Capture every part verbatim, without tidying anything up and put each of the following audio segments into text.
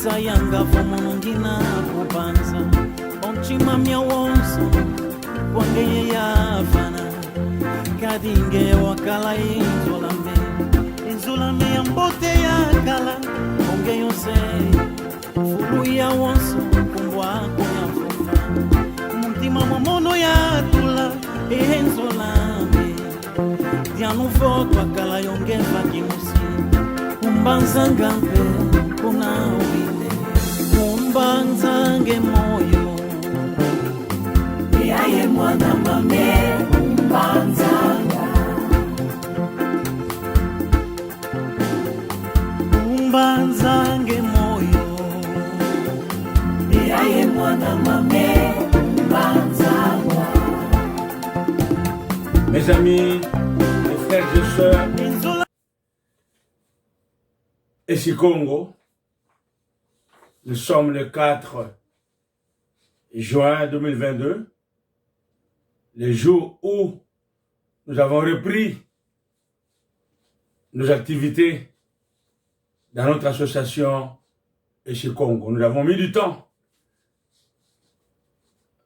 Sa yanga vo mono ngina kubanza, o ntima mia wonso kwa ngeye yavana. Kadi nge wakala inzola me, inzola me ya mbote yakala, o nge yose, fulu ya wonso, nkumbu aku ya fofa. Mu ntima mwa mono yatula, e nzola me. Dianu vo kwakala yo nge vaki mosi, kumbanzanga mpe kuna wine. Kumbanzange moyo. Yaye mwana mame, kumbanzanga. Kumbanzange moyo. Yaye mwana mame, kumbanzanga. Mes amis, mes frères et sœurs, Esi Kongo, nous sommes le quatre juin deux mille vingt-deux, le jour où nous avons repris nos activités dans notre association Esi Kongo. Nous avons mis du temps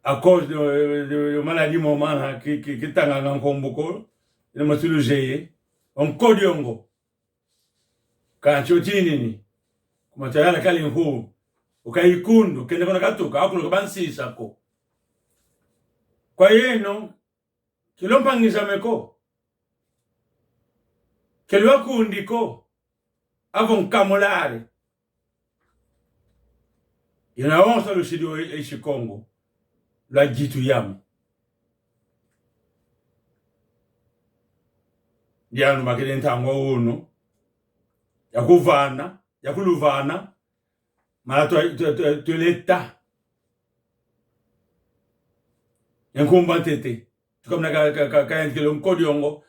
à cause de, de, de maladie momana ki, ki, ki tanganga nkombo ko, ina matulu zeye, o nkodiongo. Kansi o tinini, kuma tayala kali nhu, o ka ikundu, kende kuna katuka, akulu kabansisa ko. Kwa yeno, kilompangi zame ko. Ke lwakundi ko, avo nkamulale. Yena wonso lusidi o Esi Kongo, lwazitu yame. Dianu makele ntangu unu, ya kuvana, ya kuluvana, mala twa, twa, twa, tweleta. E nkumbu a ntete. Tukamina ka, ka, ka, ka yantikila o nkodiongo.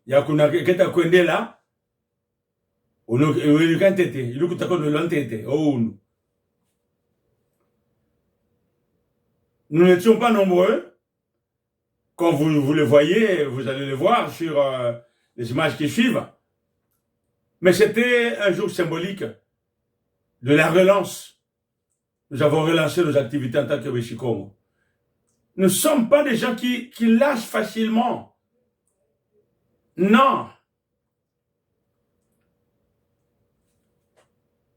Ya kuna ke, keta kwendela. Unu, unu ka ntete, ilukuta ko lwa ntete, o unu. Nous n'étions pas nombreux. Comme vous, vous le voyez, vous allez le voir sur, euh, les images qui suivent. Mais c'était un jour symbolique de la relance. Nous avons relancé nos activités en tant que Esi Kongo. Nous ne sommes pas des gens qui, qui lâchent facilement. Non.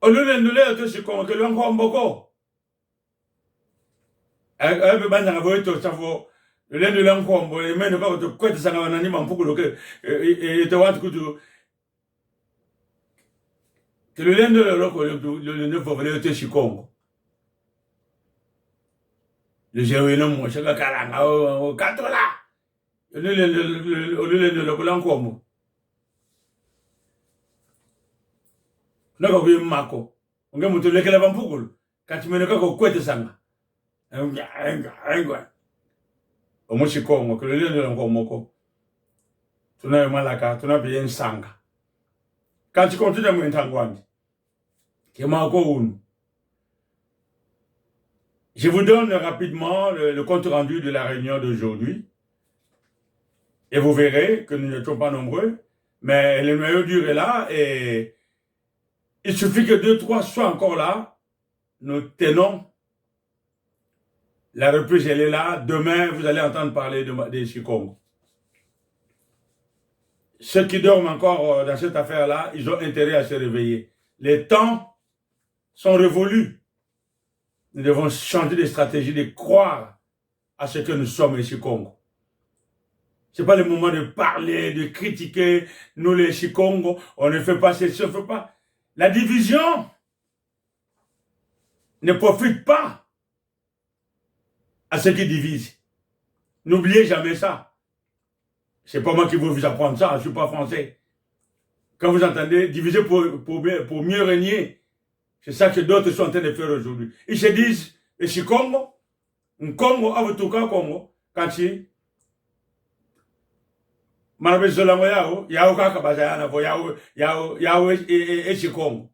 O lulendo lweto Esi Kongo ke lwa nkombo ko. Ayo, ayo pe banzanga vo eto sa vo lulendo lwa nkombo, e meno kaka tukwetesanga wana ni mampukulu ke, e, e, e, eto wantu kutu. Ke lulendo lolo ko, lu, lu, lulendo vovele eto Esi Kongo. Luzeye wina mosi kakalanga, o, o, katula. Lulendo, lu, lu, lulendo lolo kula nkombo. Naka kuye mako. O nge muntu lekela bampukulu. Kansi meno kaka okwetesanga. Engwa, engwa, engwa. O mwisi Kongo, ke lulendo lwa nkombo ko. Tuna ye malaka, tuna mpe ye nsanga. Kansi kontinua mwe ntangwandi. Kema ko unu. Je vous donne rapidement le, le compte rendu de la réunion d'aujourd'hui. Et vous verrez que nous n'étions pas nombreux, mais le noyau dur est là et il suffit que deux, trois soient encore là. Nous tenons. La reprise, elle est là. Demain, vous allez entendre parler de, de Esi Kongo. Ceux qui dorment encore, euh, dans cette affaire-là, ils ont intérêt à se réveiller. Les temps sont révolus. Nous devons changer de stratégie, de croire à ce que nous sommes Esi Kongo. C'est pas le moment de parler, de critiquer. Nous, les Esi Kongo, on ne fait pas ceci, on ne fait pas. La division ne profite pas à ceux qui divisent. N'oubliez jamais ça. C'est pas moi qui vais vous apprendre ça, je suis pas français. Quand vous entendez diviser pour, pour, pour mieux régner, c'est ça que d'autres sont en train de faire aujourd'hui. Ils se disent, Esi Kongo, Nkongo, avo tuka Kongo, kansi, mana bezolango yau, yau kaka bazayana vo, yau, yau, yau, e, e, e, Esi Kongo.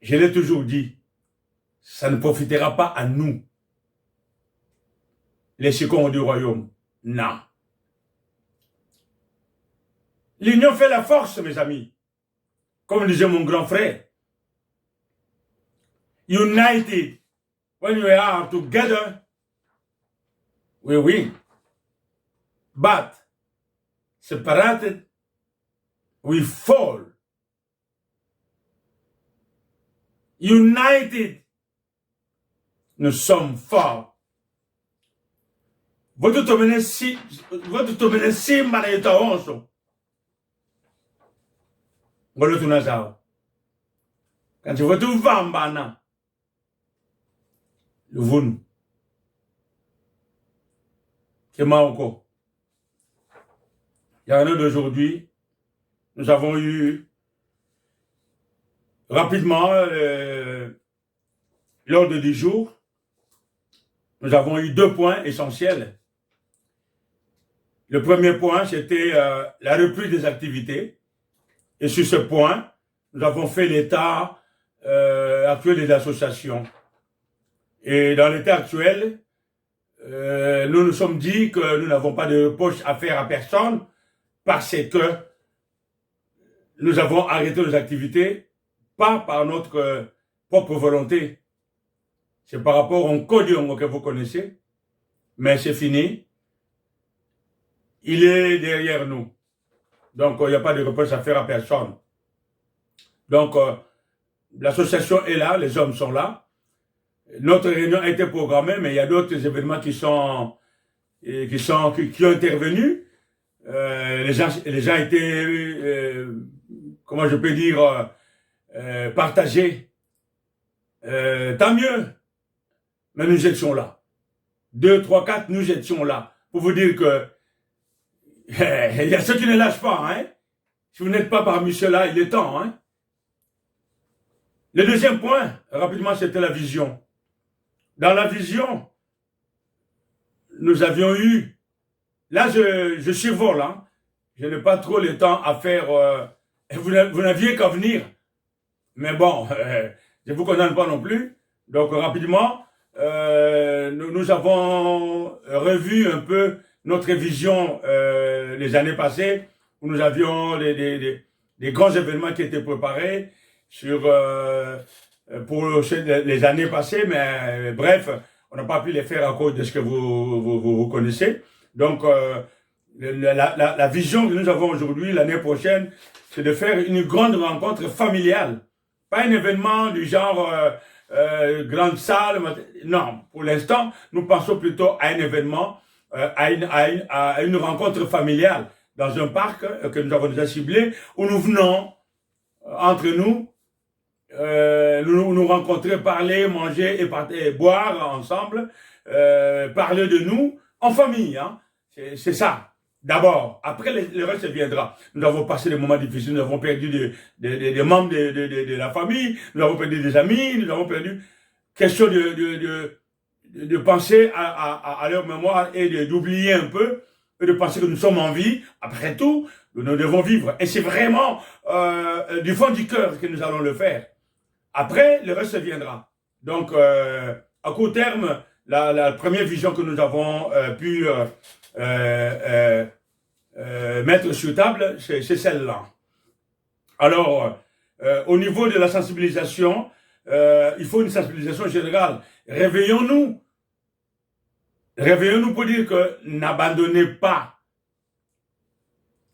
Je l'ai toujours dit, ça ne profitera pas à nous, les Esi Kongo du royaume. Non. L'union fait la force, mes amis. Comme disait mon grand frère, United. When we are together, we win. But separated, we fall. United, nous sommes forts. Vo tutomene si-, vo tutomene simba na yeto awonso. Ngolo tuna zau. Kansi vo tuvambana, luvunu. Kema oko. Yanga d'aujourd'hui, nous avons eu rapidement, euh, l'ordre du jour. Nous avons eu deux points essentiels. Le premier point, c'était, euh, la reprise des activités. Et sur ce point, nous avons fait l'état, euh, actuel des associations. Et dans l'état actuel, euh, nous nous sommes dit que nous n'avons pas de reproche à faire à personne parce que nous avons arrêté nos activités, pas par notre, euh, propre volonté. C'est par rapport au Code Diongo que vous connaissez, mais c'est fini. Il est derrière nous. Donc, euh, il n'y a pas de reproche à faire à personne. Donc, euh, l'association est là, les hommes sont là. Notre réunion a été programmée, mais il y a d'autres événements qui sont, euh, qui sont, qui, qui ont intervenu. Euh, les gens, les gens étaient, euh, comment je peux dire, euh, euh, partagés. Euh, tant mieux. Mais nous étions là. Deux, trois, quatre, nous étions là. Pour vous dire que, il y a ceux qui ne lâchent pas, hein. Si vous n'êtes pas parmi ceux-là, il est temps, hein. Le deuxième point, rapidement, c'était la vision. Dans la vision, nous avions eu, là, je, je survole, hein. Je n'ai pas trop le temps à faire, euh, vous n'a-, vous n'aviez qu'à venir. Mais bon, euh, je vous condamne pas non plus. Donc, rapidement, euh, nous, nous avons revu un peu notre vision, euh, les années passées, où nous avions des, des, des, des grands événements qui étaient préparés sur, euh, euh, pour ces, les années passées, mais, euh, bref, on n'a pas pu les faire à cause de ce que vous, vous, vous, vous connaissez. Donc, euh, le, la, la, la vision que nous avons aujourd'hui, l'année prochaine, c'est de faire une grande rencontre familiale. Pas un événement du genre, euh, euh, grande salle, mat-, non, pour l'instant, nous pensons plutôt à un événement, euh, à une, à une, à une rencontre familiale dans un parc, euh, que nous avons déjà ciblé, où nous venons, euh, entre nous, euh, nous, nous rencontrer, parler, manger et par-, et boire ensemble, euh, parler de nous en famille, hein. C'est, c'est ça. D'abord, après, le, le reste viendra. Nous avons passé des moments difficiles, nous avons perdu des, des, des, des membres de, de, de, de la famille, nous avons perdu des amis, nous avons perdu, question de, de, de, de, de penser à, à, à, à leur mémoire et de, d'oublier un peu, et de penser que nous sommes en vie. Après tout, nous, nous devons vivre. Et c'est vraiment, euh, du fond du cœur que nous allons le faire. Après, le reste viendra. Donc, euh, à court terme, la, la première vision que nous avons, euh, pu, euh, euh, euh, euh, mettre sur table, c'est, c'est celle-là. Alors, euh, au niveau de la sensibilisation, euh, il faut une sensibilisation générale. Réveillons-nous. Réveillons-nous pour dire que n'abandonnez pas.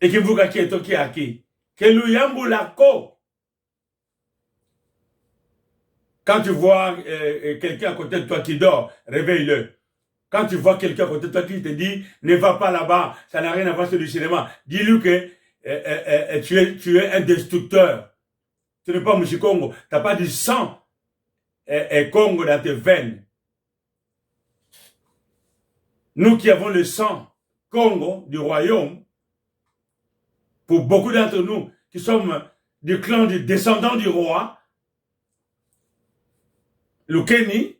Ekivuka kieto kiaki. Ke luyambula ko. Quand tu vois, euh, euh, quelqu'un à côté de toi qui dort, réveille-le. Quand tu vois quelqu'un à côté de toi qui te dit, ne va pas là-bas, ça n'a rien à voir sur le cinéma, dis-lui que, euh, euh, euh, euh, tu es, tu es un destructeur. Tu n'es pas Musi Kongo, t'as pas du sang, euh, euh, Kongo dans tes veines. Nous qui avons le sang Kongo du royaume, pour beaucoup d'entre nous qui sommes du clan des descendants du roi, Lukeni,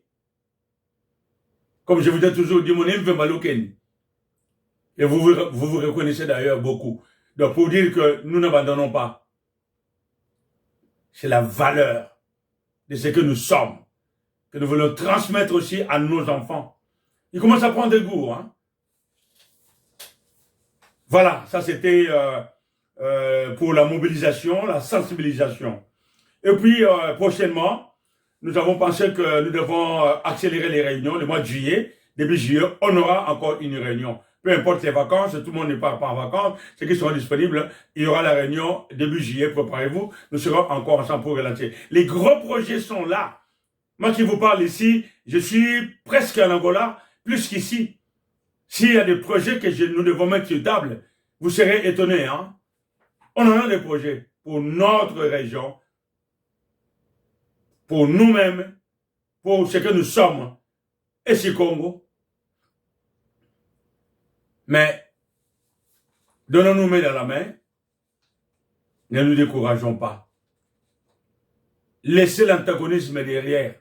comme je vous ai toujours dit, mon Mvemba Lukeni. Et vous, vous, vous vous reconnaissez d'ailleurs beaucoup. Donc, pour dire que nous n'abandonnons pas. C'est la valeur de ce que nous sommes, que nous voulons transmettre aussi à nos enfants. Ils commencent à prendre goût, hein. Voilà, ça c'était, euh, euh, pour la mobilisation, la sensibilisation. Et puis, euh, prochainement, nous avons pensé que nous devons, euh, accélérer les réunions. Le mois de juillet, début juillet, on aura encore une réunion. Peu importe les vacances, tout le monde ne part pas en vacances. Ceux qui seront disponibles, il y aura la réunion début juillet, préparez-vous. Nous serons encore ensemble pour relancer. Les gros projets sont là. Moi qui vous parle ici, je suis presque en Angola, plus qu'ici. S'il y a des projets que je, nous devons mettre sur table, vous serez étonnés, hein. On en a des projets pour notre région, pour nous-mêmes, pour ce que nous sommes, esi Kongo. Mais donnons-nous main dans la main, ne nous décourageons pas. Laissez l'antagonisme derrière.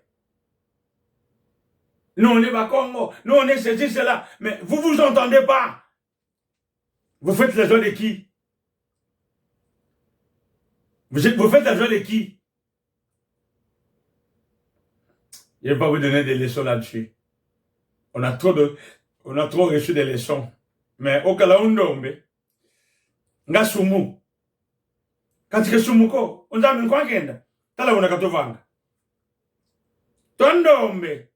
Nous, on est Bakongo, nous, on est ceci, cela. Mais vous vous entendez pas. Vous faites la joie de qui ? Vous êtes, vous faites la joie de qui ? Je vais pas vous donner des leçons là-dessus. On a trop de, on a trop reçu des leçons. Mais okala ndombe, nga sumu. Kansi ke sumu ko, o Nzambi nkwa kenda. Tala una katuvanga. Twa ndombe.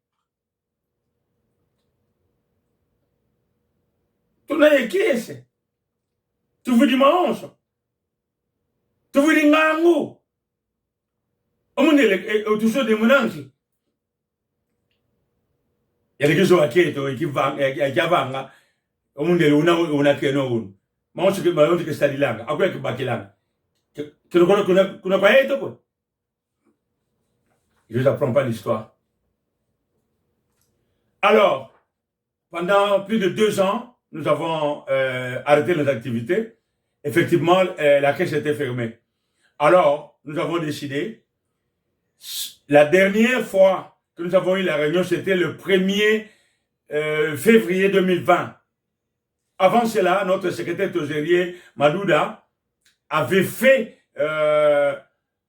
Tuna ye kiese. Tuvwidi maonso. Tuvwidi ngangu. O mundele, e, o tuso de munanki. Yali kiso akieto, e kiva-, e, e kiavanga. O mundele una, una keno unu. Maonso ke, maonso ke sadilanga. Akwe ke bakilanga. Ke, ke kuna, kuna, kuna kwa eto ko. Je vous apprends pas l'histoire. Alors, pendant plus de deux ans, nous avons, euh, arrêté nos activités. Effectivement, euh, la caisse était fermée. Alors, nous avons décidé, la dernière fois que nous avons eu la réunion, c'était le premier, euh, février deux mille vingt. Avant cela, notre secrétaire trésorier, Madouda, avait fait, euh,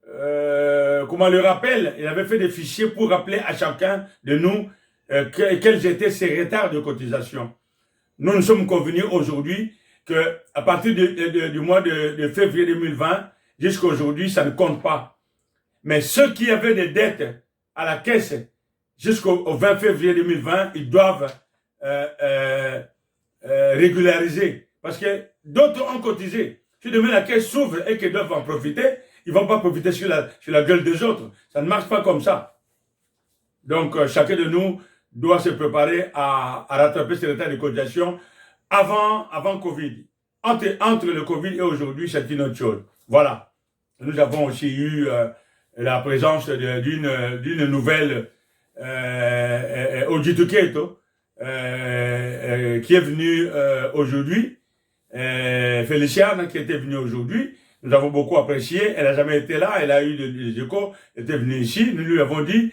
euh, comment, le rappel, il avait fait des fichiers pour rappeler à chacun de nous, euh, que, quels étaient ses retards de cotisation. Nous nous sommes convenus aujourd'hui que à partir de, de, de, du mois de, de février deux mille vingt, jusqu'à aujourd'hui, ça ne compte pas. Mais ceux qui avaient des dettes à la caisse jusqu'au, au vingt février deux mille vingt, ils doivent, euh, euh, euh, régulariser. Parce que d'autres ont cotisé. Si demain la caisse s'ouvre et qu'ils doivent en profiter, ils vont pas profiter sur la, sur la gueule des autres. Ça ne marche pas comme ça. Donc, euh, chacun de nous doit se préparer à, à rattraper ses retards de cotisation avant, avant covid. Entre, entre le covid et aujourd'hui, c'est une autre chose. Voilà. Nous avons aussi eu, euh, la présence de, d'une, d'une nouvelle, euh, euh, euh, Ojituketo, euh, euh, qui est venue, euh, aujourd'hui, euh, Feliciana, qui était venue aujourd'hui. Nous avons beaucoup apprécié. Elle n'a jamais été là. Elle a eu des, des échos. Elle était venue ici. Nous lui avons dit,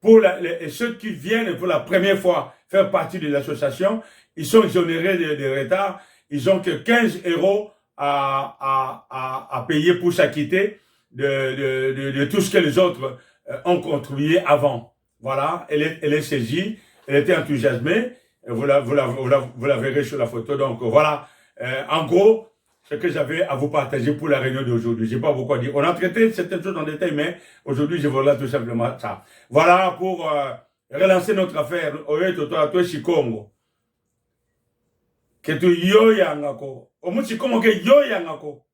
pour la, les, et ceux qui viennent pour la première fois faire partie de l'association, ils sont exonérés de, de retard. Ils ont que quinze euros à, à, à, à payer pour s'acquitter de, de, de, de tout ce que les autres, euh, ont contribué avant. Voilà, elle est, elle est saisie, elle était enthousiasmée. Vous la, vous la, vous la, vous la verrez sur la photo. Donc, voilà, euh, en gros, ce que j'avais à vous partager pour la réunion d'aujourd'hui. J'ai pas beaucoup à dire. On a traité certaines choses en détail, mais aujourd'hui, je vous relate tout simplement ça. Voilà pour, euh, relancer notre affaire. Oyeto, toi, toi, si Kongo. Ke tuyoyanga ko. O musi Kongo ke yoyanga ko.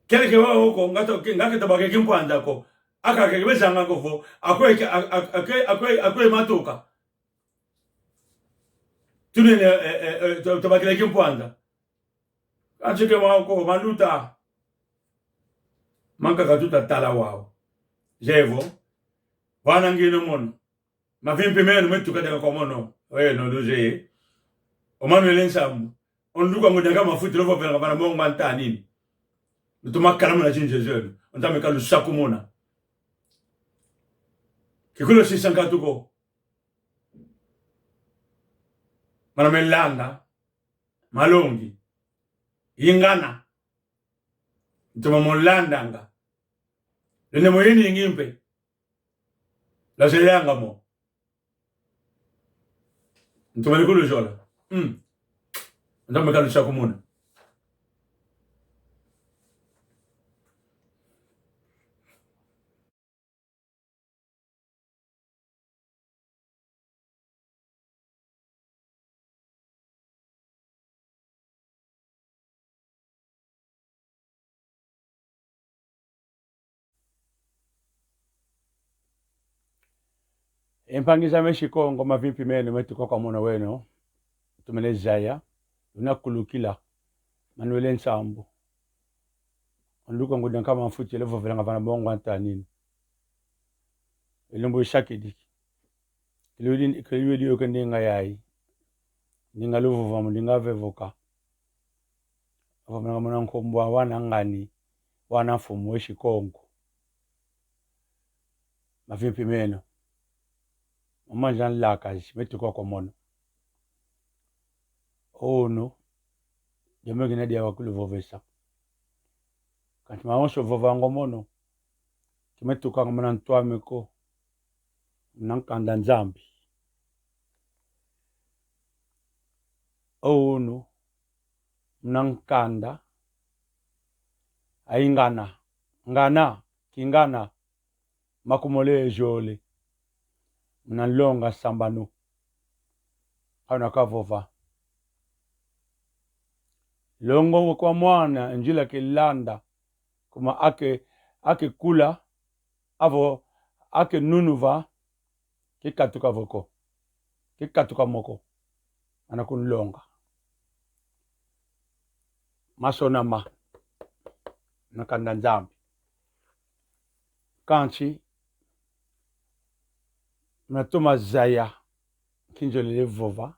Kele ke wa oko, nga to, ke, nga ke tabake kimpwanza ko. Aka ke bezanga ko vo. Akwe ke, a-, a-, akwe, akwe, akwe matuka. Tunene, eh, eh, eh, to-, tabakile kimpwanza. Kansi ke mwa oko, maluta. Mankaka tuta tala wau. Jevo. Wana ngino mono. Mavimpi meno metuka deka kwa mono. Oye, no luze. O Manuel Nsambu. O nduka ngu deka mafuti lofo pena kapana mongo antanini. Nutoma kala muna zinze zeno. O Nzambi kalusakumuna. Kikulo sisa nkatu ko. Mana melanda. Malongi. Ingana. Ntoma molandanga. Lende moyeni ingimpe. Lazelanga mo. Ntoma likulu zola. Mm. Nzambi kalusakumuna. E mpangi zame esi Kongo, mavimpi meno, metuka kwa mono weno. Tumene zaya, lunakulukila, Manuele Nsambu. Onduka ngudi nkama mfutile vovelanga vana bongo antanini. E lumbu isakidi. Kiludi, kiludi yoke ndinga yayi. Ndinga luvuvamu, ndinga vevoka. Avomelanga muna nkumbu a wana ngani, wana mfumu wesi Kongo. Mavimpi meno. Mama nza nlakazi, metuka kwa mono. Ono, diambu ngina dia wakuluvovesa. Kansi mawonso vovanga mono. Kimetukanga muna ntu ame ko. Muna nkanda Nzambi. Ono, muna nkanda. Aingana. Ngana. Kingana. Makumole ejole. Muna nlonga sambanu. Auna kavova. Longo kwa mwana, njila kilanda. Kuma ake, ake kula, avo, ake nunuva, kikatuka vo ko. Kikatuka mo ko. Ana kunlonga. Masonama. Na nkanda Nzambi. Kansi, natoma zaya, kinzolele vova.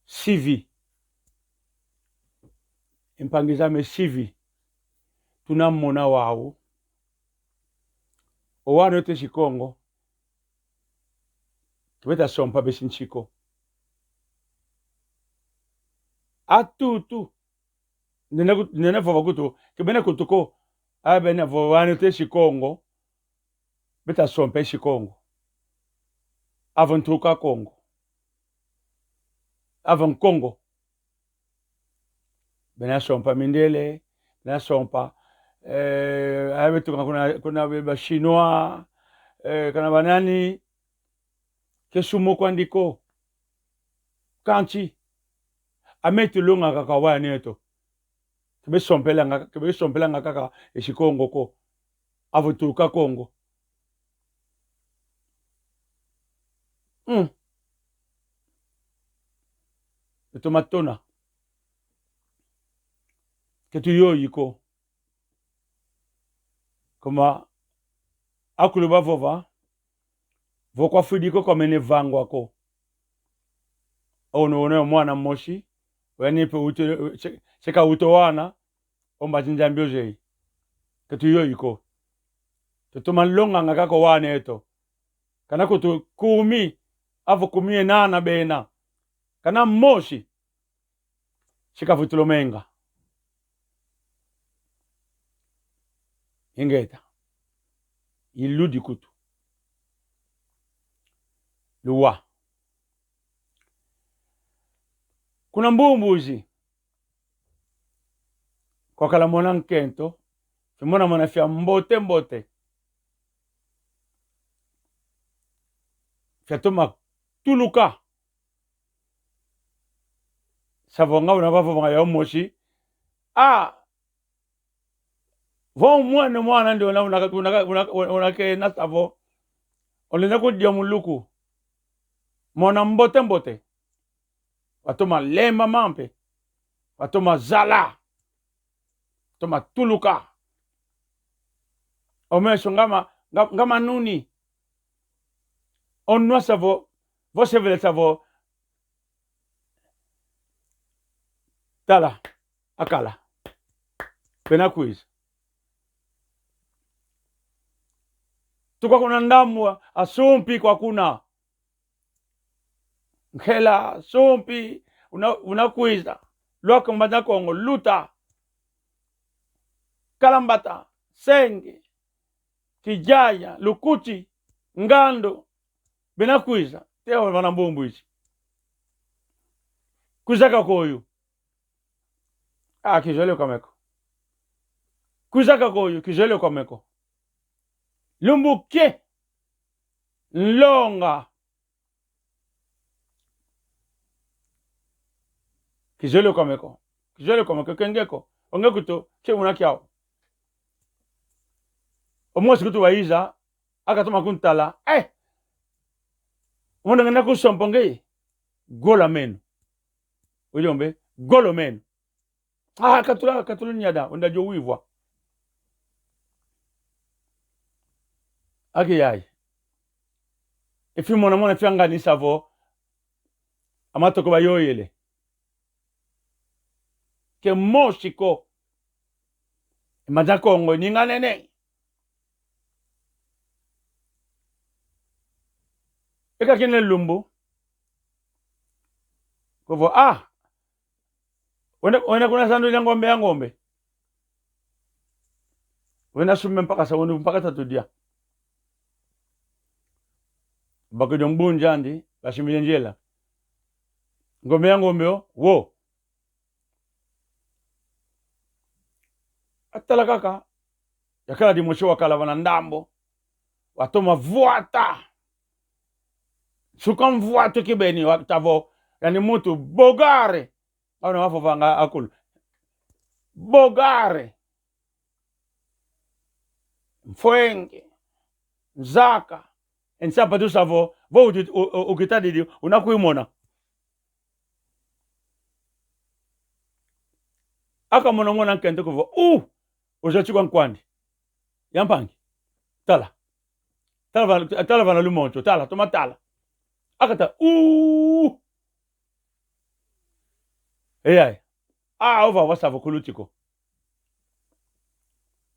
Sivi. Mpangi zame sivi. Tunamona wau. O wana eto esi Kongo. Kibeta sompa besi nsi ko. Atutu. Nene kut-, nene vova kutu. Kibena kutu ko. Abena vova wana eto esi Kongo. Beta sompa esi Kongo. Avo ntuka Kongo. Avo Nkongo. Bena sompa mindele, bena sompa, eh, abetu kuna, kuna ba Chinois, eh, kana banani, ke sumu kwandi ko. Kansi, ametu lunga kaka wana eto. Kebe sompelanga, kebe sompelanga kaka esi Kongo ko. Avo tuka Kongo. Mm. Eto matona. Ke tuyoyi ko. Kuma akulu bavova, vo kwafwidi ko kwamene vangwa ko. Ono, ono mwana mosi, wene pe uti, se-, seka uto wana, omba zinzambi ozei. Ke tuyoyi ko. Tutoma nlonganga kaka wana eto. Kana kutu kumi, avo kumi ye nana bena. Kana mosi. Sika vutulo menga. Ingeta. Iludi kutu. Luwa. Kuna Mbumbuzi. Kwakala mona nkento. Fimona mona fia mbote mbote. Fiatoma tuluka. Savo nga una bavovanga ya umosi. Ah! Vo umwene mwana ndi una, una, una, una, una kena savo. Olenda kudia muluku. Mona mbote mbote. Watoma lemba mampe. Watoma zala. Watoma tuluka. O meso nga ma, nga, nga manuni. O nwa savo, vo sevele savo. Tala, akala. Bena kwiza. Tuka kuna ndambu, asumpi kwa kuna. Nkela, sumpi, una, una kwiza. Lwaka Mbanza Kongo, luta. Kalambata, senge, kijaya, lukuti, ngandu, bena kwiza. Te o vana mbumbu isi. Kwiza kaka oyu. Ah, kizole kwa meko. Kwiza kaka oyu, kizole kwa meko. Lumbu ke. Nlonga. Kizole kwa meko. Kizole kwa meko, kenge ko. O nge kutu, ke una kiau. O mosi kutu waiza, akatoma kuntala. Eh! Umona ngina kusompa ngeye. Gola meno. Udiombe, gola meno. Ah, katula, katula nyada, wenda dio wivwa. Aki yayi. Efi mona mona fiangani savo. Amatoko bayoyele. Ke mosi ko. Maza Kongo ninganene. Eka kine lumbu. Kovo, ah. Wenda, wenda kuna sandu ya ngombe ya ngombe. Wenda sumbe mpakasa, wenda mpakasa tudia. Bakidio mbunjandi, basimile nzila. Ngombe ya ngombe o, wo. Atala kaka, yakala dimosi wakala vana ndambo, watoma vwata. Suka mvwatu kibeni, watavo, yani muntu bogare. Auna wavovanga akulu. Bogare. Mfwenge. Nzaka. E nsapatu savo, vo uti-, u-, u-, ukitadidi, unakwimona. Akamona mwana nkento kovo, uh, ozoti kwa nkwandi. Ya mpangi. Tala. Tala vana, tala vana lumonso, tala, toma tala. Akata, uh. Eyai. Ah, ova wasavo kuluti ko.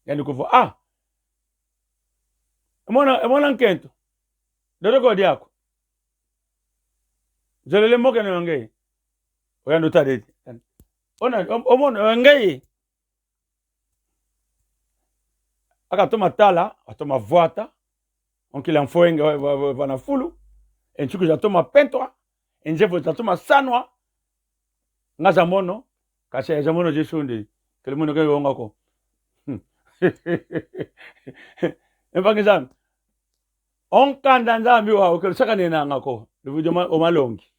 Yani kovo, ah. E mwana, e mwana nkento. Dodo ko diako. Zolele mokene wangeye. Oyandi utadidi. Ona, om-, omona, wangeye. Akatoma tala, atoma vwata. Onkila mfwenge wa, wa, wa, vana fulu. E nsuki zatoma pentwa. E nzevo zatoma sanwa. Nga za mono, kasi za mono zisundi. Kele mono ke yonga ko. E mpangi zami. O nkanda Nzambi wau, kele saka nenanga ko. Luvudi o ma-, o malongi.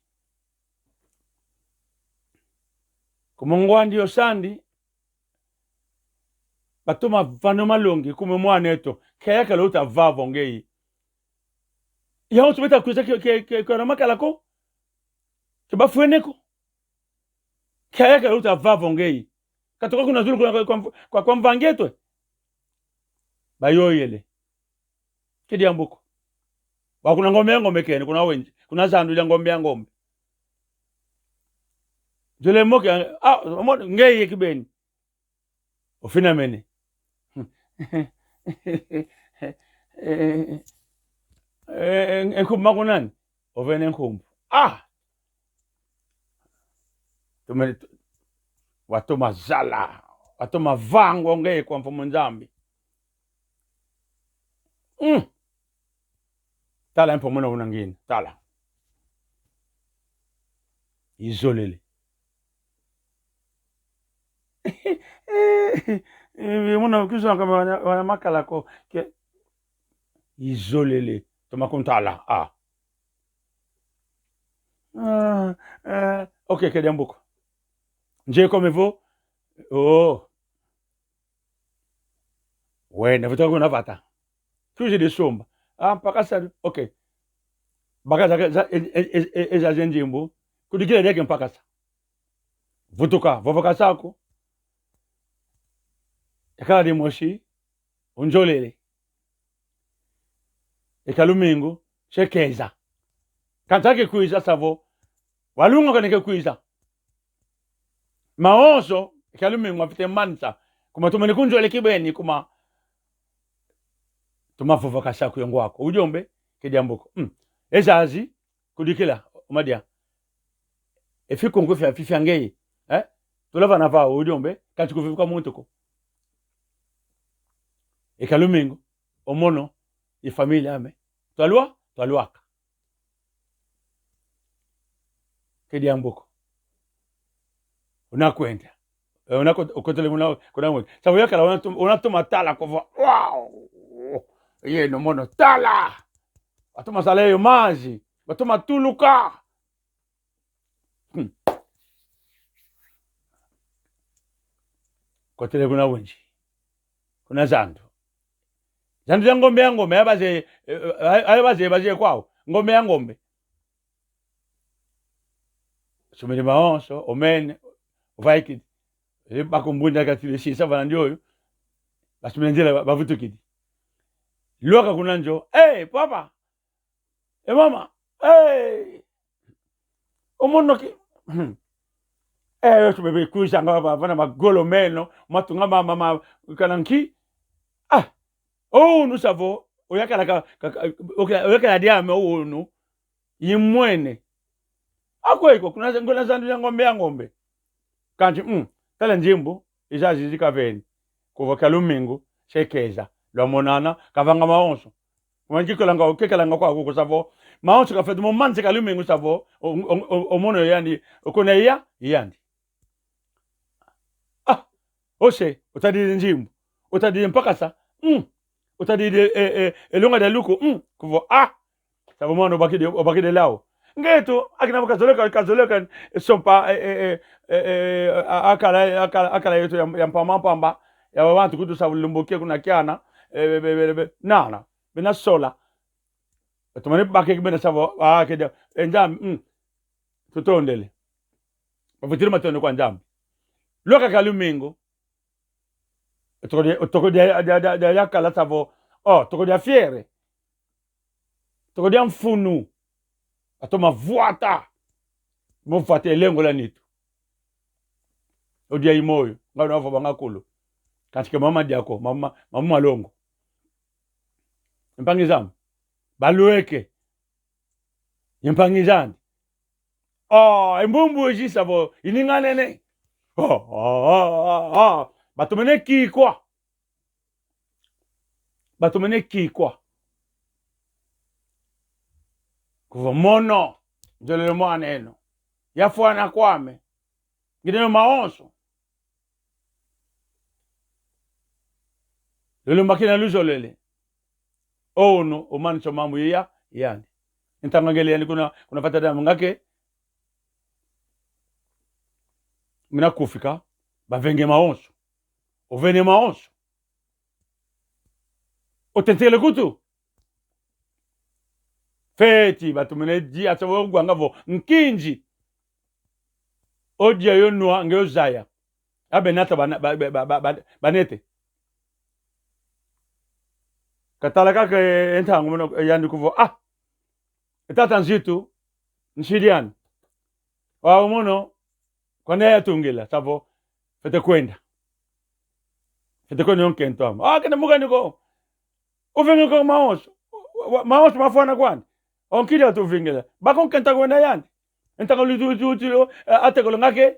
Kuma ngwandi yo sandi, batoma vana o malongi, kuma mwaneto, ke yakala uta vava ngeye. Yau tubeta kwiza ke, ke, ke, ke na makala ko, ke bafwene ko. Ke yakala uta vava ngeye. Katuka kuna zulu kuna kwa, kwa, kwa, kwa mvangi eto. Bayoyele. Ke diambu ko. Wa kuna ngombe ya ngombe kene, kuna wenji, kuna zandu ya ngombe ya ngombe. Zole moke, ah, mo-, ngeye kibeni. Ofinamene. Eh, eh, nkumbu maku nani? Ovene nkumbu. Ah! Tumene tu-, watoma zala, watoma vangwa ngeye kwa Mfumu Nzambi. Mm. Tala mpo mona una ngina, tala. Izolele. Eh, mona kuzwa kama wana, wana makala ko, ke, izolele. Toma kuntala, ah. Ah, eh, ok, ke diambu ko. Nze ko mevo. Oh. Wena, vutuka kuna vata. Kuzi disumba. Ah, mpakasa, ok. Baka za, za, e, e, e, e, eza ze nzimbu. Kudikila diaka mpakasa. Vutuka, vova kasaku. Yakala dimosi, unzolele. Eka lumingu, se keza. Kanta ke kwiza savo, walunga kane ke kwiza. Mawonso, eka lumingu mafite manisa. Kuma tumene kunzolele kibeni, kuma toma vova kasaku yongo ako. Udiombe, ke diambu ko. Mm. Ezazi, kudikila, o madia. E fikunku fia, fia, fia ngeye. Eh? Tula vana vau, udiombe, kansi kufika muntu ko. Eka lumingu, o mono, i família ame. Twalua, twalwaka. Ke diambu ko. Unakwenda. Eh, unako-, ukotele kuna, kuna mwe. Savo yakala, unatum-, unatoma tala kova. Wow! Yeno mono tala! Batoma sala yo mazi. Batoma tuluka. Hmm. Kotele kuna wenji. Kuna zandu. Zandu ya ngombe ya ngombe, ya baze, eh, eh, ya baze, baze kwau. Ngombe ya ngombe. Tumene mawonso, omene, ovaikidi. E bakumbunda katile sisa vana ndioyo. Basumene nzila ba-, bavutukidi. Lwaka kuna nzo. Hey, papa! E mama! Hey! Omono ki? Eh, yo tubebe kuisanga ba-, vana magolo meno, matunga ma, ma, ma, kana nki? Ah! Unu savo, oyakala ka, ka, ka, oke-, oyakala diame unu. Imwene. Akwe iko, kuna, kuna zandu ya ngombe ya ngombe. Kanti, mm, tala nzimbu, izazi zikaveni. Kuvo kia lumingu, se keza, lwamonana, kavanga mawonso. Kuma nkikolanga, kekalanga kwa kuko savo, mawonso kafete mo manse kia lumingu savo, o, o, o, omono yandi, okona iya, yandi. Ah, ose, otadidi nzimbu, otadidi mpakasa, mm, otadidi, eh, eh, elonga dia luku, mm, kuvo, ah, savo mwana obakidi, obakidi lau. Ngeto, akina kazoleka, kazoleka, eh, sompa, eh, eh, eh, eh, eh, a-, akala, akala, akala yeto ya, ya mpamba mpamba, ya wantu kutu savo lumbuke kuna kiana, eh, be, be, be, be, nana, bena sola. Batumane bake kibena savo, ah, kede, e Nzambi, mm, tutondele. Bavutile matondo kwa Nzambi. Lwaka kia lumingu, toko dia, toko dia, dia, dia, dia, dia kala savo, oh, toko dia fiere. Toko dia mfunu. Atoma vwata. Mo vwata elengo la nitu. Odia imoyo, nga una vwa banga kulu. Kansi ke mama diako, mama, mama malongo. Mpangi zame. Balweke. Ye mpangi zandi. Oh, e mbumbu ezisa vo, ininganene. Oh, oh, oh, oh, oh. Batumene kikwa. Batumene kikwa. Kuvo mono, nzolele mwana eno. Yafwana kwame. Ngina yo mawonso. Lolo makina luzolele. Ono, omanisa mambu iya, yandi. Ntangangele yandi kuna, kuna vata dia mungake. Mina kufika, bavenge mawonso. Ovene mawonso. Otentekele kutu. Feti, batumene dia, savo ogwanga vo, nkinzi. Odia yo nwa, nge ozaya. Abe nata bana-, ba-, ba-, ba-, ba-, ba-, banete. Katala kaka e ntangu mono, e yandi kuvo, ah! E tata nzitu, nsidi andi. Wau mono, kwandi yatungila, savo, fwete kwenda. Fwete kwenda yo nkento ame. Ah, kenda mukani ko. Uvingila ko mawonso. Wa-, wa-, mawonso mafwana kwandi. Onkidi atuvingila. Bako nkento kwenda yandi. Ntaka lutu, lutu, lutu, eh, atekolo ngake.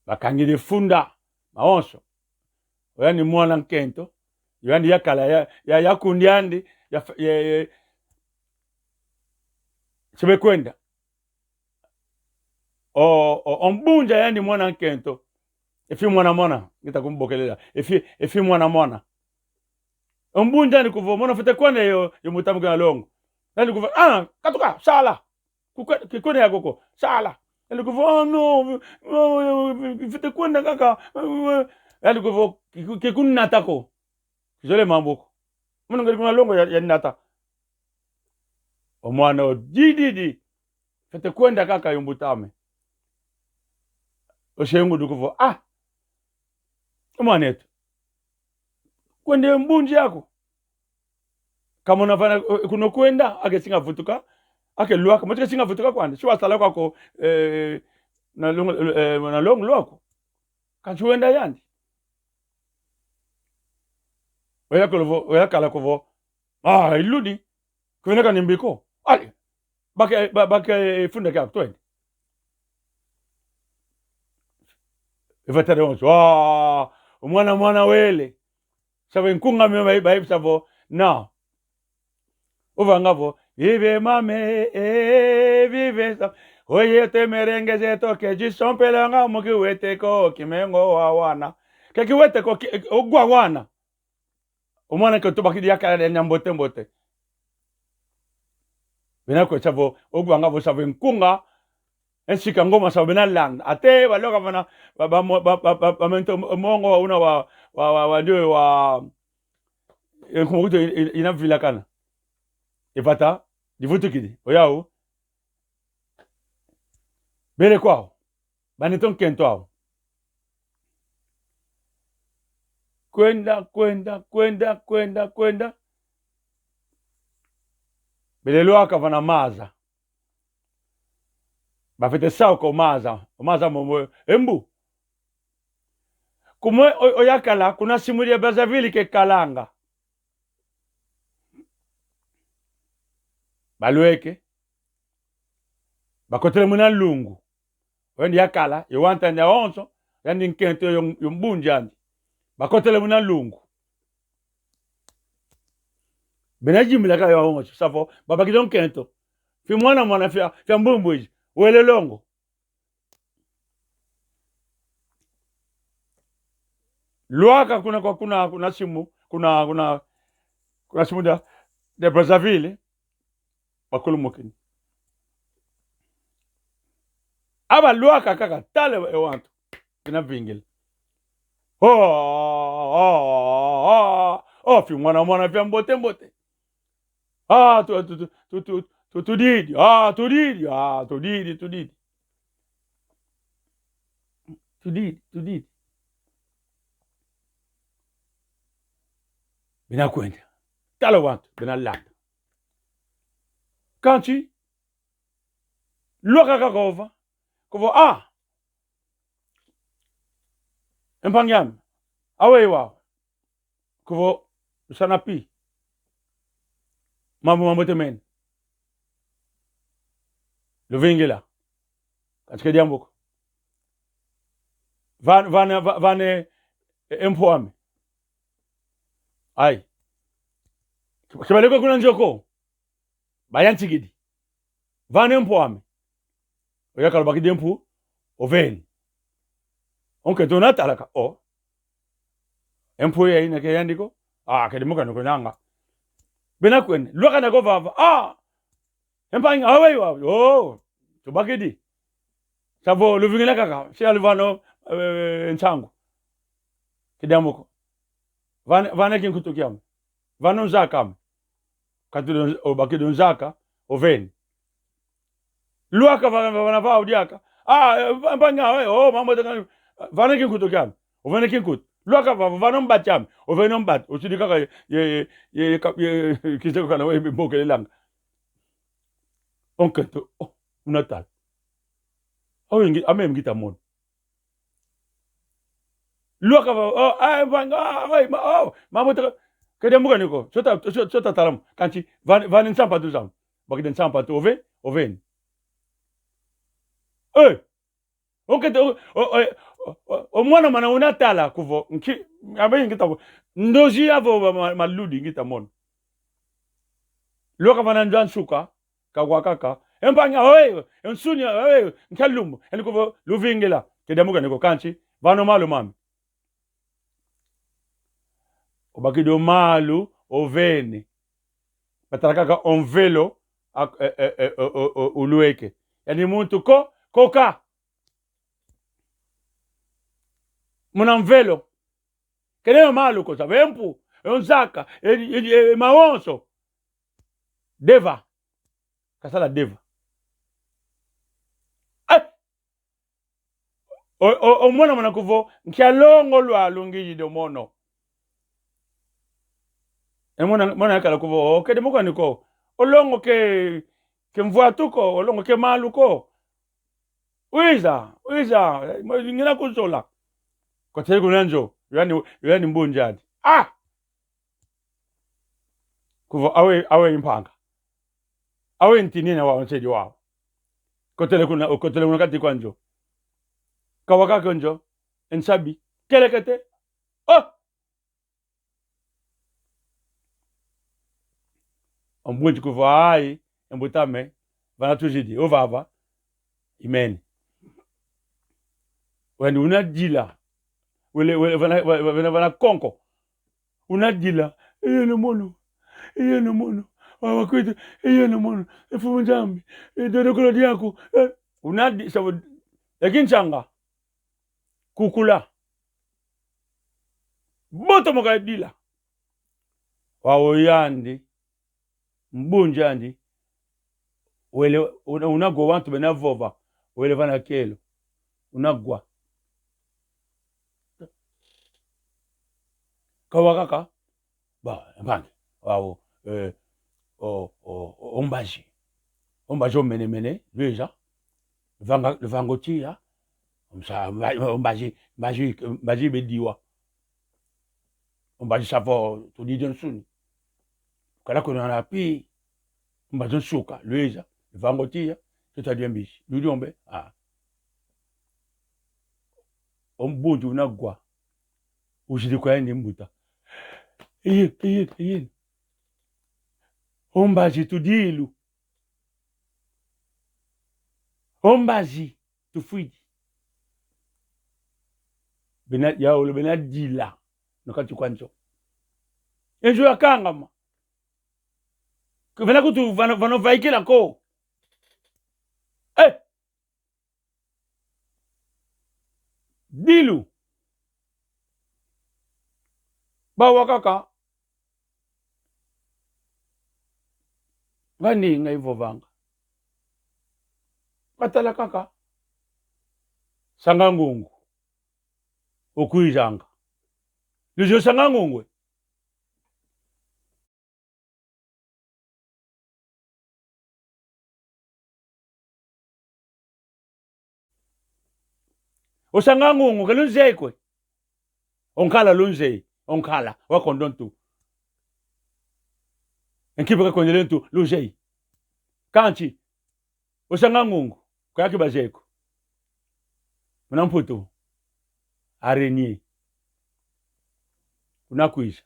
Bakangidi funda. Mawonso. Oyandi mwana nkento. Oyandi yakala ya, ya, yakundi andi. Ya, ya, ya, sibe kwenda. O, o, o mbunza yandi mwana nkento. Efi mwana mwana, ngita kumbokelela. Efi, efi mwana mwana. O mbunza yandi kuvo, mono fwete kwenda yo, yo mutamuke na longo. Yandi kuvo, ah, katuka, sala. Kukwe-, kikwenda ya koko, sala. Yandi kuvo, oh, no, no, fwete kwenda kaka. Yandi kuvo, kiku-, kikunata ko. Kizole mambu ko. Mono ngeli kuna longo ya, yanata. O mwana o dididi. Fwete kwenda kaka yo mbuta ame. Ose ngundu kuvo, ah. O mwan'eto. Kwenda mbunzi aku. Kamona vana, eh, kuna kwenda, ake singa vutuka. Ake lwaka, motika singa vutuka kwandi. Si wasala kwako, eh, na longo, eh, na longo lwako. Kansi wenda yandi. Oyakala kuvo, oyakala kuvo. Ah, iludi. Kuvena kani mbi ko. Ale. Baka, ba-, baka, eh, funda kia twende. Ivatare onso. Ah, mwana, mwana wele. Savo nkunga mio bai, bai, savo. Na. Ovanga vo, vive mame, eh, vive sa. Oye te merengue ze toke, jisompelanga muki wete ko, kimengo wa wana. Ke kiwete ko, ki, ogwa wana. O mwana ke tubakidi yakala de nyambote mbote. Bena kwe savo, ogwanga vo savo nkunga, ensika ngoma savo bena landa. Ate, baloka vana, ba, ba, mo-, ba, ba, ba, ba mento mongo wa una wa, wa, wa, wa, ndio wa, e nkumbu kutu i-, i-, ina vilakana. E vata, Divutukidi. Oyau. Bele kwau. Banete o nkento au. Kwenda, kwenda, kwenda, kwenda, kwenda. Bele lwaka vana maza. Bafwete sauka o maza, o maza momo, e mbu. Kumwe o, oyakala, kuna simu dia Brazzaville kekalanga. Balweke. Bakotele muna nlungu. Oyandi yakala, yo wantandi awonso, yandi nkento yo, yo mbunjandi. Bakotele muna nlungu. Bena jimila ka yo awonso, savo, babakidi o nkento. Fi mwana mwana fia, fia mbumbwiji, wele longo. Lwaka kuna kwa kuna, kuna simu, kuna, kuna, kuna simu da, de Brazzaville, bakulumukini. Aba lwaka kaka, tala e wantu, kina vingila. Oh, oh, oh, oh, oh, fi mwana mwana fia mbote mbote. Ah, tu, tu, tu, tu, tu, tu, tudidi. Ah, tudidi. Ah, tudidi, tudidi. Tudidi, tudidi. Bena kwenda. Tala wantu, bena landa. Kansi, lwaka kaka ova. Kuvo, ah. E mpangi ame. Aweyi wau. Kuvo, lusana pi. Mambu mambote mene. Luvingila. Kansi ke diambu ko. Van-, vane, va-, vane, e, e mpu ame. Ai. Ke baleke kuna nzo ko. Bayantikidi. Vane mpu ame. Oyakala obakidi mpu, oveni. O nkento una tala ka, o. E mpu yayi na ke yandi ko. Ah, kedi muka nuko nanga. Bena kwenda. Lwaka na ko vava. Ah! E mpangi, aweyi wau. Oh, tubakidi. Savo, luvingila kaka. Si aluvana o, eh, nsangu. Ke diambu ko. Vane, vane kinkutu kiame. Vane o nzaka ame. Kansi o, obakidi o nzaka, oveni. Lwaka va-, va-, vana vau diaka. Ah, eh, va-, mpangi, eh, oh, mambu teka, vane kinkutu kiame. Ovene kinkutu. Lwaka va-, vana o mbati ame. Ovene o mbati. Osidi kaka ye, ye, ye, ye, ka-, ye, kise kana we mbokelelanga. O nkento, oh, una tala. Awe ngi-, ame ngita mono. Lwaka va, oh, ah, mpangi, ah, oi, ma-, oh, mambu teka, ke diambu kani ko, sota, so-, sota talamu, kansi, vane, vane nsampatu zame, bakidi nsampatu, ove-, oveni. Eh! O nkento, o, o, o, o, o mwana mwana una tala, kuvo, nki, abe ngita vo, ndozi avo ma-, ma-, maludi ngita mono. Lwaka vana nzo a nsuka, kawakaka. E mpangi, oe, e nsuni, oe, nkia lumbu. Eni kuvo, luvingila. Ke diambu kani ko kansi, vana o malu mame. Obakidi o malu, oveni. Batala kaka o mvelo, ak-, e, e, e, o, o, o, ulweke. Yani muntu ko, koka. Muna mvelo. Kena yo malu ko, savo e mpu, e nzaka, e, e, e, e mawonso. Deva. Kasala deva. Eh! O, o, o mwana mwana kuvo, nkia longo lwalu ngizidi o mono. E mwana, mwana yakala kuvo, o, kedi mukani ko. O longo ke, ke mvwatu ko, o longo ke malu ko. Wiza, wiza, ngina kuzola. Kotele kuna nzo, yani, yani mbunjadi. Ah! Kuvo awe, awe mpanga. Awe ntinina wa nsedi wau. Kotele kuna, kotele kuna kati kwa nzo. Kawakaka o nzo, e nsabi. Kelekete. Oh! O mbunji kuvo ayi, e mbuta ame, vana tuzidi, ovava, imeni. Wendi una dila, wele, wele, vana, vana, vana, vana konko. Una dila, e yeno mono, e yeno mono, wa, wakwetu, e yeno mono, e Mfumu Nzambi, e dodo kolo diaku, e, una di-, savo, e kinsanga. Kukula. Botomoka e dila. Wau oyandi, mbunjandi, Wele, una, una gwa wantu bena vova. Wele vana kielo. Una gwa. Kawa kaka. Ba, mpangi. Wau, eh, o, o, o, o mbazi. O mbazi o mene mene, lweza. Luvanga, luvango tiya. Omsa, mba-, o mbazi, mbazi, mbazi bediwa. O mbazi savo, tudidi onsuni. Kala kuna na pi, o mbazi onsuka, lweza, luvango tiya, tuta dia mbizi. Ludiombe, ah. O mbunzi una gwa. Uzidi kwa yandi mbuta. Eye, eye, eye. O mbazi tudilu. O mbazi tufwidi. Bena, yaulu bena dila. Na kati kwa nzo. E nzo yakangama. Kuvena kutu vana, vana vaikila ko. Eh! Dilu. Bawa kaka. Ngani ngai vovanga. Batala kaka. Sanga Ngungu. Okwizanga. Luzio Sanga Ngungu. O Sanga Ngungu, ke lunzeye kwe. Onkala lunzeye, onkala, wa kondo ntu. Enkipe ka kondele ntu, lunzeye. Kansi, o Sanga Ngungu, kwe aki bazeye ko. Muna Mputu, araignée. Una kwiza.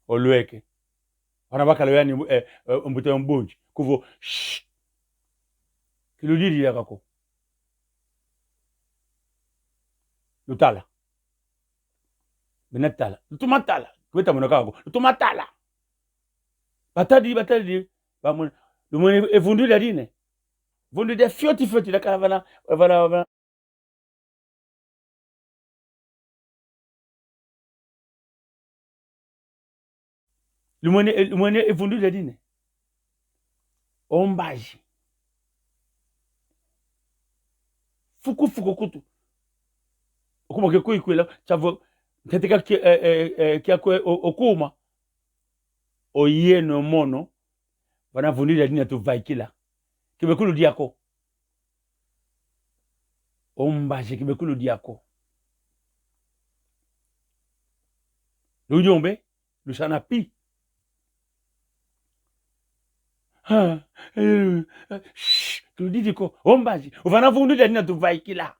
Olweke. Wana bakala yani, eh, eh, mbuta mbunzi. Kuvo, shh. Kiludidi ya kako. Lutala. Bena tala. Lutoma tala. Kweta mona kako. Lutoma tala. Batadi, batadi. Bamona. Lumwene e vundu dia dine. Vundu dia fioti fioti dakala vana, vana, vana. Lumwene, lumwene e vundu dia dine. O mbazi. Fuku fuku kutu. Okuma ke kuikwila, savo, ntete ka kia, eh, eh, eh, kia kwe, o, okuma. Oyeno mono, vana vundu dia dina tuvaikila. Kibekulu diako. O mbazi kibekulu diako. Ludiombe, lusana pi. Ha, eh, shh, tuludidi ko, o mbazi, ovana vundu dia dina tuvaikila.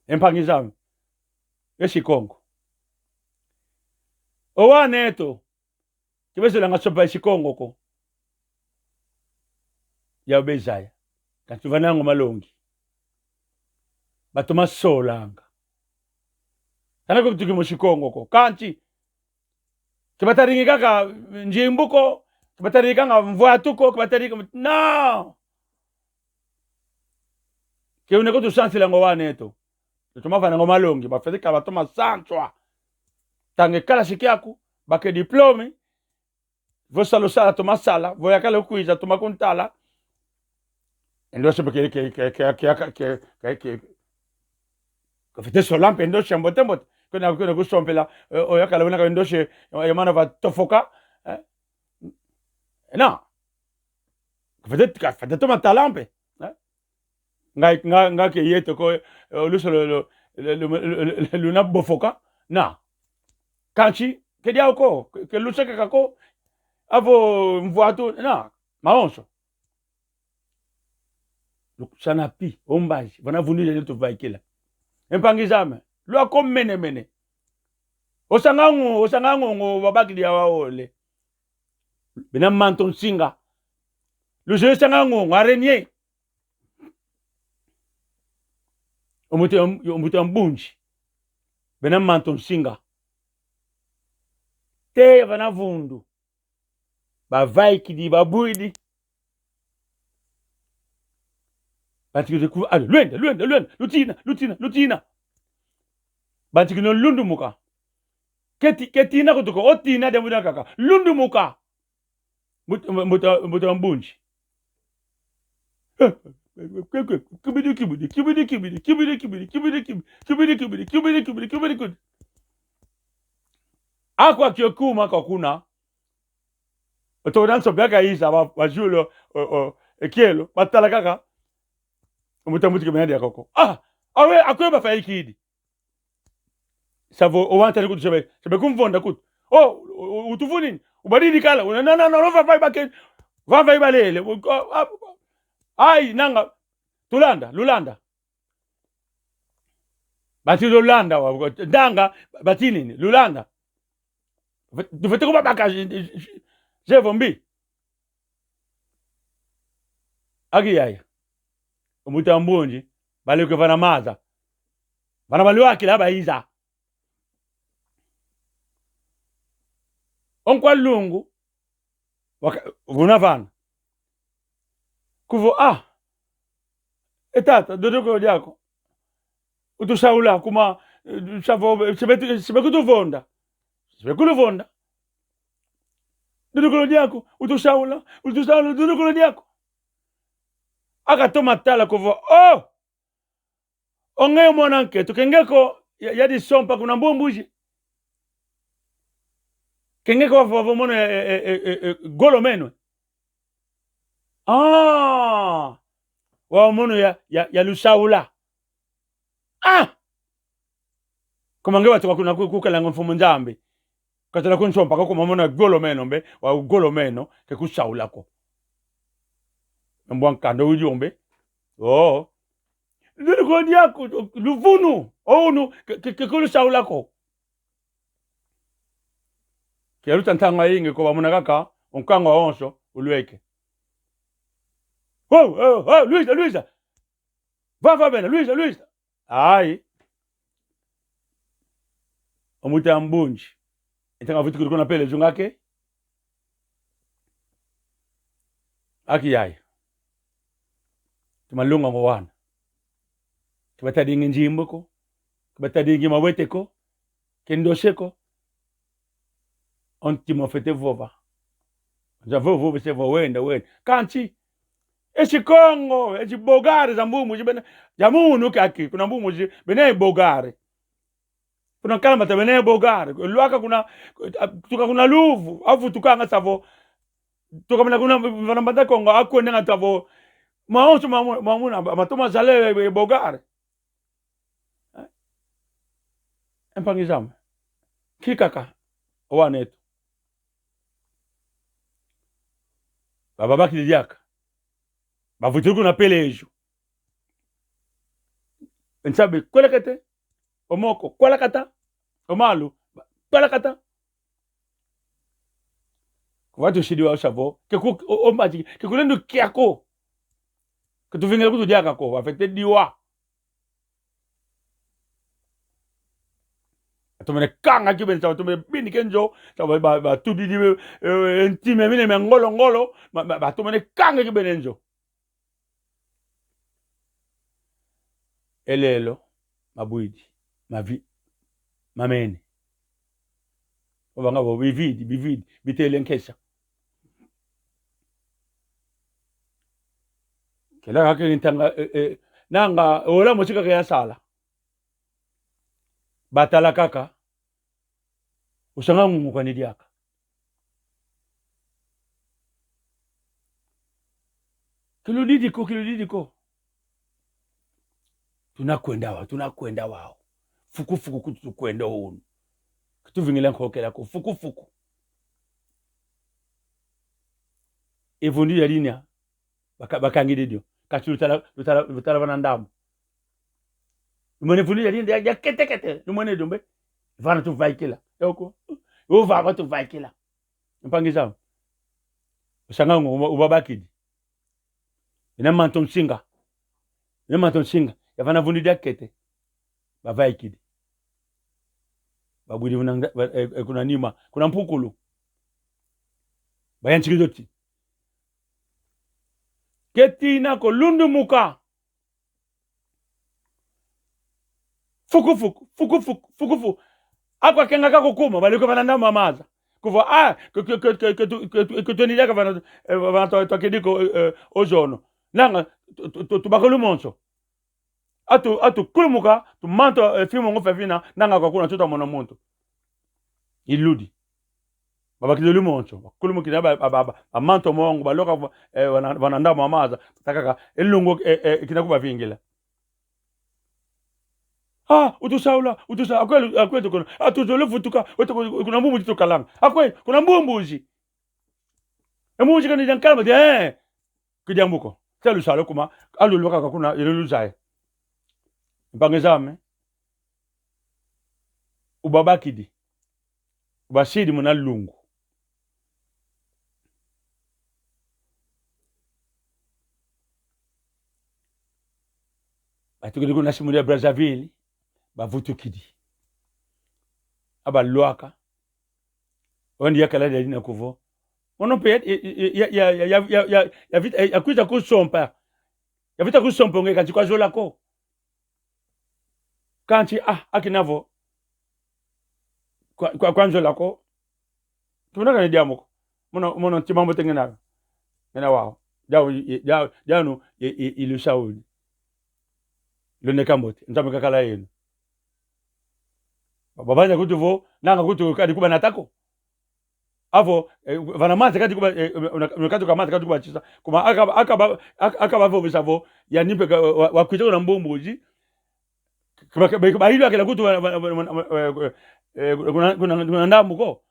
E mpangi zame, esi Kongo. Owaneto, ke bezolanga sopa esi Kongo ko. Yau bezaya. Kansi vananga malongi. Batoma solanga. Kana ko tuki mosi Kongo ko. Kansi, ke batalingi kaka nzimbu ko, ke batalingi kaka mvwatu ko, ke batalingi, no! Ke une ko tusansilanga owaneto. Tutoma vananga malongi, bafeti kaka batoma sanswa. Tanga e kalasi kiaku, baka e diplome, vo sala osala toma sala, vo yakala okwiza toma kuntala. E ndosi mpe ke, ke, ke, ke, ke, ke, ke, ke, kafete sola mpe e ndosi ya mbote mbote. Kuna, kuna kusompela, eh, oyakala una ka e ndosi, eh, ya mana va tofoka, eh? Non. Kafete, kafete toma tala mpe, eh? Nga, nga, nga ke yeto ko, eh, oluso lo, lo, luna bofoka, na. Kansi, ke diau ko, ke, ke luseke kako, avo mvwatu, na, mawonso. Lusana pi, o mbazi, vana vundu dia dina tuvaikila. E mpangi zame, lwako mene mene. O Sanga Ngungu, o Sanga Ngungu, babakidi awa ole. Bena manto nsinga. Luzeye Sanga Ngungu, araignée. Ombuta, ombuta mbunzi. Bena manto nsinga. Te vana vundu. Bavaikidi, babwidi. Bantikidi ku, ah, lwenda, lwenda, lwenda, lutina, lutina, lutina. Bantikidi o lundumuka. Keti-, ketina ko tuko, otina diambu diakaka. Lundumuka. Mbuta, mbuta, mbuta Mbunji. Kibidi, kibidi, kibidi, kibidi. Akwa kio kuma kwa kuna. Oto danso biaka iza ba, ba Jules, o, o, Ekielo, batala kaka. Mbuta Mbunji ke bena dia koko. Ah, awe, akwe bafaikidi. Savo, o wanta ni kutu sebe, sebe kumvonda kutu. O, o, o, utuvunini, ubadidi kala, una, na, na, na, na, vava ibake, vava ibalele. O, o, a, ai, nanga, tulanda, lulanda. Bati lulanda, wa, wa, ndanga, batinini, lulanda. Ve-, tufete kubabaka, zevo mbi. Aki yaya. Mbuta Mbunji, baleke vana maza. Vana balwakila baiza. O nkwa lungu, waka-, vuna vana. Kuvo, ah, e tata, dodokolo diaku. Utusaula kuma, eh, savo, sebe tu-, sebe kutuvonda. Sebe kuluvonda. Dodokolo diaku, utusaula, utusaula, dodokolo diaku. Akatoma tala kuvo, oh! O nge mwana nketo, ke nge ko ya, yadi sompa kuna Mbumbuji. Ke nge ko wavo mono ya, e, e, e, e, e, golo meno. Ah! Wau mono ya, ya, ya lusaula. Ah! Kuma nge watuka kuna ku-, kukalanga Mfumu Nzambi. Katala kunsompa ko kuma mono golo meno mbe, wau golo meno, ke kusaula ko. Mbwa nkanda udio mbe. Oh. Luli ko diaku, luvunu, o unu, ke, ke, ke kulusaula ko. Ke luta ntangwa ingi ko bamona kaka, o nkangwa wonso, ulweke. Oh, oh, oh, Luisa, Luisa. Vava bena, Luisa, Luisa. Ai. O mbuta Mbunji. E ntangwa vutukidi kuna pele zunga ke. Aki yaya. Tuma lunga ngo wana. Ke batadingi nzimbu ko. Ke batadingi mawete ko. Ke ndose ko. O ntima ofete vova. Za vova, vova se vo wenda, wenda. Kansi, esi Kongo, esi bogari za Mbumbuji bena, za munu kaki, kuna Mbumbuji, bena bogari. Kuna Kalamata bena bogari. Lwaka kuna, tuka kuna Luvu, avutukanga savo. Tuka muna kuna, vana Mbanza Kongo, akwendanga savo. Mawonso mamu-, mamuna, matoma zale bogari. Eh? E mpangi zame. Kikaka, o wan'eto. Bababakidi diaka. Bavutidi kuna pele ejo. Nsabi, kwelekete. O moko, kwelakata. O malu, kwelakata. Kuva tusidi wau savo. Ke ku-, o, o mbazi, ke kulendi kia ko. Ke tuvingila kutu diaka ko, wafete diwa. Atomene kanga kibeni, sa atomene bini kenzo, sa ba, ba, batudidi, eh, eh, ntime mine mia ngolo ngolo, ma, ma, batomene kanga kibeni nzo. E lelo, mabwidi, mavi-, mamene. Ovanga vo bividi, bividi, bitele nkesa. Kela kake ntanga, eh, eh, nanga, ola mosi kaka yasala. Batala kaka, usanga ngungu kwani diaka. Kiludidi ko, kiludidi ko. Tunakwenda wau, tunakwenda wau. Fuku fuku kutu tukwenda unu. Ke tuvingila nkokela ko, fuku fuku. E vundu ya dinia, baka-, bakangidi dio. Kasi lutala, lutala, lutala vana ndambu. Lumwene vundu ya dinia, ya, ya kete kete. Lumwene dio mbe. Vana tuvaikila. Yoko. Uva vana tuvaikila. Mpangi zame. Usanga ngo uba-, ubabakidi. Ina manto nsinga. Ina manto nsinga. Ya vana vundu dia kete. Bavaikidi. Babwidi vuna nga-, ba-, eh, eh, kuna nima. Kuna mpukulu. Bayantikidi oti. Ketina ko lundumuka. Fuku fuku, fuku fuku, fuku fuku. Akwa kenga ka kukuma, baluka vana ndambu a maza. Kuvo, ah, ke, ke, ke, ke, ke tu, ke tu, ke tweni diaka vana, eh, vana twa, twakedi ko, eh, eh, ozono. Nanga, tu, tu, tu, tubaka lumonso. Atu, atu kulumuka, tumanta, eh, fimongo fia fina, nanga kwa kuna tuta mona muntu. Iludi. Babakidi lumonso, bakulumukina ba, ba, ba, ba, bamanta mongo, baloka, eh, vana, vana ndambu a maza, takaka, e lungu, eh, eh, kina kubavingila. Ah, utusaula, utusa, akwelu, akwetu kuna. Ah, tuzole vutuka, wetu ku-, kuna mbumbuzi tukalanga. Akwe, kuna mbumbuzi. E mbuzi kani diankala mati, eh. Kidiambu ko. Tia lusala kuma, alulwaka kuna, iluluzaya. Mpangi zame. Ubabakidi. Ubasidi muna lungu. Batukidi kuna simu dia Brazzaville, bavutukidi. Abalwaka. Wandi yakala dia dina kuvo. Mono mpe ya, ya, ya, ya, ya, ya, ya, ya, ya vita, ya, ya kwiza kusompa. Ya vita kusompa nge kansi kwa zola ko. Kansi, ah, akina vo. Kwa, kwa, kwa nzola ko. Tumona kani diambu ko. Mono, mono ntima mbote ngina. Ngina wau. Diau, i, i, diau, diau nu, i, i, ilusa udi. Luneka mbote. Nzambi kakala yeno. Ba, babanza kutu vo, nanga kutu kadi kubanata ko. Avo, eh, vana manza kadi kuba, eh, una, una katuka manza kadi kubatisa. Kuma aka, aka ba, aka, aka bavovesa vo, yandi mpe ka, wa, wa, wakwita kuna mbumbuzi. Kuma ka, ba, ba, ilwa kela kutu wa, wa, wa, wa, eh, eh, kuna, kuna, kuna ndambu ko.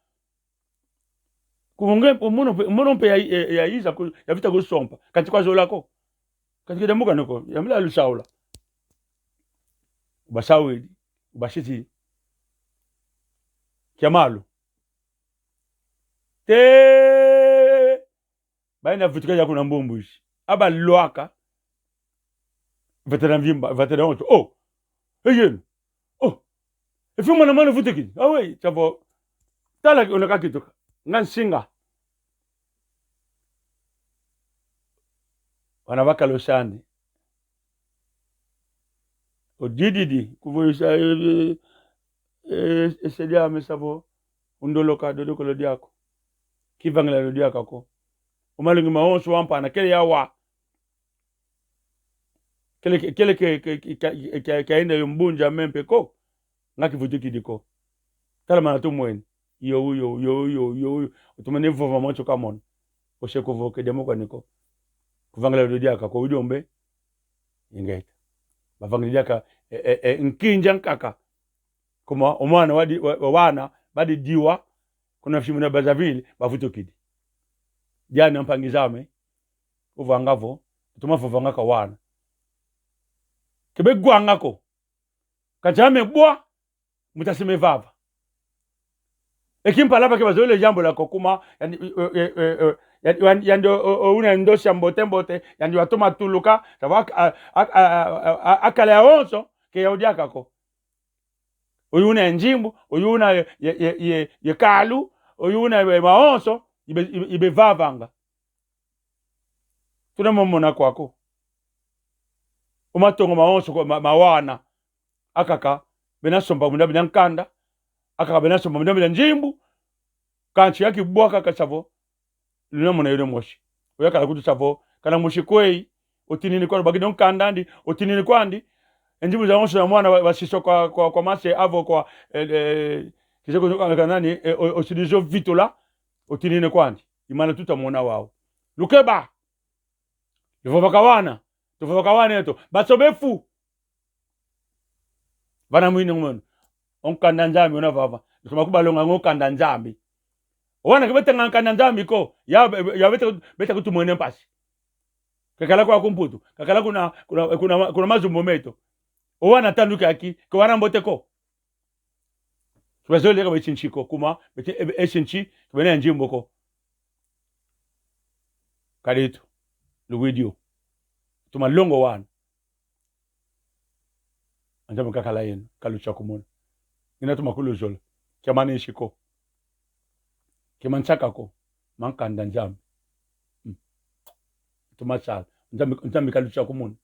Kumonge, mono mpe, mono mpe ya, ya, ya iza ku, ya vita kusompa. Kansi kwa zola ko. Kansi kede muka noko, ya mila lusaula. Ubasawidi, ubasiti. Kia malu. Te, baina vutuka ya kuna mbumbuzi. Abalwaka. Vetera mvimba, vetera onto. Oh! Eyeno. Oh! Efi mwana mwana vutukidi. Awe, tia vo. Tala ki, una kakituka. Nga nsinga. Wana bakala osandi. Odididi, kuvoisa, eh, eh, ese diame sia vo, undoloka dodokolo diaku. Kivangila do diaka ko. O malongi mawonso wampana, kele yawa. Kele ke, kele ke, ke, ke, ke, ke, ke, ke, enda yo mbunza mempe ko. Nga kivutukidi ko. Tala mana tumweni. Yo, yo, yo, yo, yo, yo. Otumene vova mwanso kamona. Ose kuvoke demo kwani ko. Kuvangila do diaka ko, udiombe. Ingeta. Bavangila diaka, e, e, e, nkinza nkaka. Kuma, o mwana wadi, wa, wa wana, badidiwa, kuna simu dia Brazzaville, bavutukidi. Diani ampangi zame, uvanga vo, tuma vovanga ka wana. Ke begwanga ko. Kansi ame bwa, mutasime vava. E kimpala ba ke bazolele yambula ko kuma, yandi, e, e, e, e, yandi, yandi, yandi, o, o, o, una ndosi ya mbote mbote, yandi watoma tuluka, sia vo ak-, a, a, akala yawonso, ke yau diaka ko. Oyu una nzimbu, oyu una ye, ye, ye, ye, ye kalu, oyu una ye mawonso, ibe, ibe, ibe vavanga. Tuna mo mona kwako. O matongo mawonso ko, ma, ma wana. Akaka, bena sompa muna bina nkanda. Akaka bena sompa muna bina nzimbu. Kansi ya kibwa kaka sia vo. Luna mona yeno mosi. Oyakala kutu sia vo. Kana mosi kwei. Otinini kwandi, obakidi o nkanda andi. Otinini kwandi. E nzimbu zawonso na mwana wa, wasiso kwa, kwa, kwa mase avo kwa, eh, eh, kise kuno kwa nani, eh, o, osidi zo vitula. Otinini kwandi. Imana tuta mona wau. Lukeba. Luvova ka wana. Tuvova ka wana eto. Basobe fu. Vana mwini ngumeno. O nkanda Nzambi una vava. Lusoma kubalonga ngo nkanda Nzambi. O wana ke betanga nkanda Nzambi ko. Ya, ya beta, beta kutumwene mpasi. Kakala kwa ku Mputu. Kakala kuna, kuna, kuna, kuna mazumbu meto. O wana tandu kiaki. Ke wana mbote ko. Tubazolele ka besinsi ko, kuma, bete, e, e sinsi, tubena nzimbu ko. Kadi tu, luwidi o. Tuma longo wana. Nzambi kakala yeno, kalusa kumona. Ngina tuma kuluzola. Kia manisi ko. Kia mansaka ko. Mankanda Nzambi. Hmm. Tuma sala. Nzambi, Nzambi kalusa kumona.